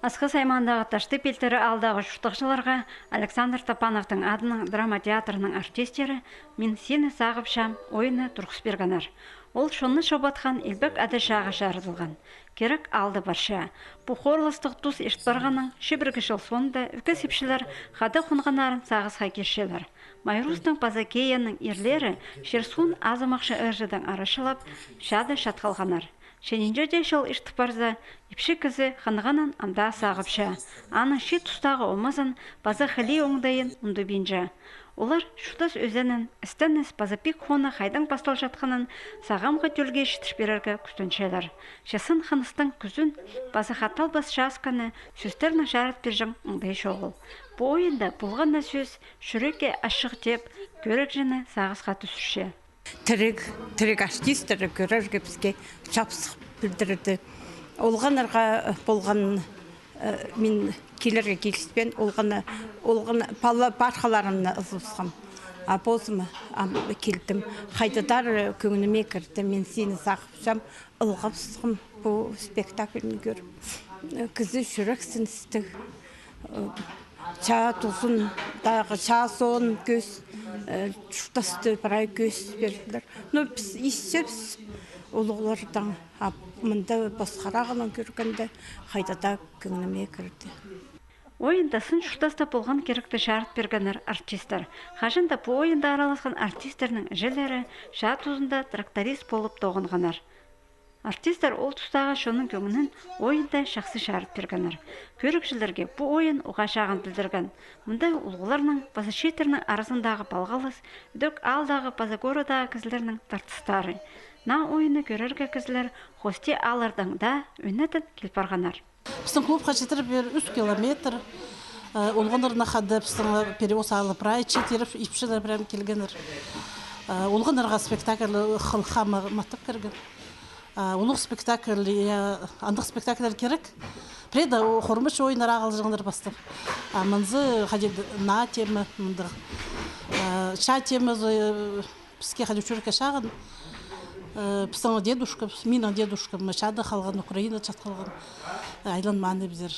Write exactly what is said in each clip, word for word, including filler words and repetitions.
Асхыс аймаандағы Ташты пилтірі аалдағы чуртағҷыларға Александр Топановтың адынаң драма театрының артисттері «Мин сині сағыпчам» ойыны турғыс пиргеннер. Ол чонны чобатхан Илбек Ада чааға чарыдылған. Кирек аалда парча. Пу хорластығ тус ирт парғаннаң чибіргі чыл соонда ӱгес ипчілер хада хонғаннарын сағысха кирчелер. Майрустың паза Кеянның ирлері чир-суун азымахчы ырҷыдаң арачылап, чаада чат халғаннар. Че нинҷе дее чыл иртіп парза, ипчі кізі хынғанын ам даа сағыпча. Аның чиит тустағы омазын паза хылии оңдайын ундубинча. Олар Чуртас ӧзенін істен-ис паза пик хона хайдаң пасталчатханын сағамғы тӧлге читір пирерге кӱстенчелер. Че сын хыныстың кӱзін паза хаталбас чаасканы сӧстернең чарыт пирҷең оңдай чоғыл. Пу ойында полған на сӧс чӱрекке ачығ теп, кӧрігҷіні сағысха тӱсірче. Тіріг, тіріг артисттер кӧрерге піске чапсых пілдірді. Олғаннарға полған, э, мин килерге киліспеен, олғаны, олғаны пала пархаларымны ызыбысхам. А позым ам килдім. Хайдағ-да кӧңніме кірді, мин сині сағыпчам, ылғабысхам пу спектакльні кӧріп. Кізі чӱрексіністіг. Чаа тузындағы, чаа соон кӧс, э, Чуртасты прай кӧс пирділер. Ну, піс истебіс улуғлардаң, а мында пасхарағынаң кӧргенде, хайдағ-да кӧңніме кірді. Ойында сын Чуртаста полған киректі чарыт пиргеннер артисттер. Хаҷан даа пу ойында араласхан артисттернің іҷелері чаа тузында тракторист полып тоғынғаннар. Артисттер ол тустағы чонның кӧңнін ойында чахсы чарыт пиргеннер. Кӧрігҷілерге пу ойын уғаа чағын пілдірген. Мында улуғларның паза чииттернің аразындағы палғалыс, ідӧк аалдағы паза городтағы кізілернің тартыстары. Наа ойынны кӧрерге кізілер хости ааллардаң даа ӧнетін кил парғаннар. Пістің клубха читіре пеер ӱс километр. Э, олғаннарнаң хада пістің, э, Перевоз аалы прай читіре ипчілер прям килгеннер. Э, олғаннарға спектакль хыл хама матап кірген. Э, улуғ спектакль, я, андағ спектакльлер кирек. Пірееде хормачы ойыннар ағылҷаңнар пастап. А мынзы хайди наа тема мындағ. Э, чаа темазы, э, піске хайди чӱрекке чағын. Э, пістің дедушка, минің дедушкам чаада халған, Украинада чат халған. Э, айланмаан ибзер.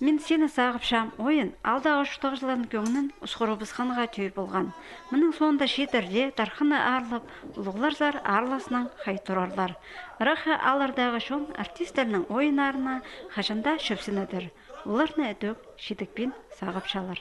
«Мин сині сағыпчам» ойын аалдағы чуртағҷыларның кӧңнін усхурыбысханға тӧӧй полған. Мының соонда чииттерде тархынны аарлап, улуғларзар аарласнаң хай турарлар. Ыраххы ааллардағы чон артисттернің ойыннарына хаҷан даа чӧпсінедір. Оларны ідӧк чидікпин сағыпчалар.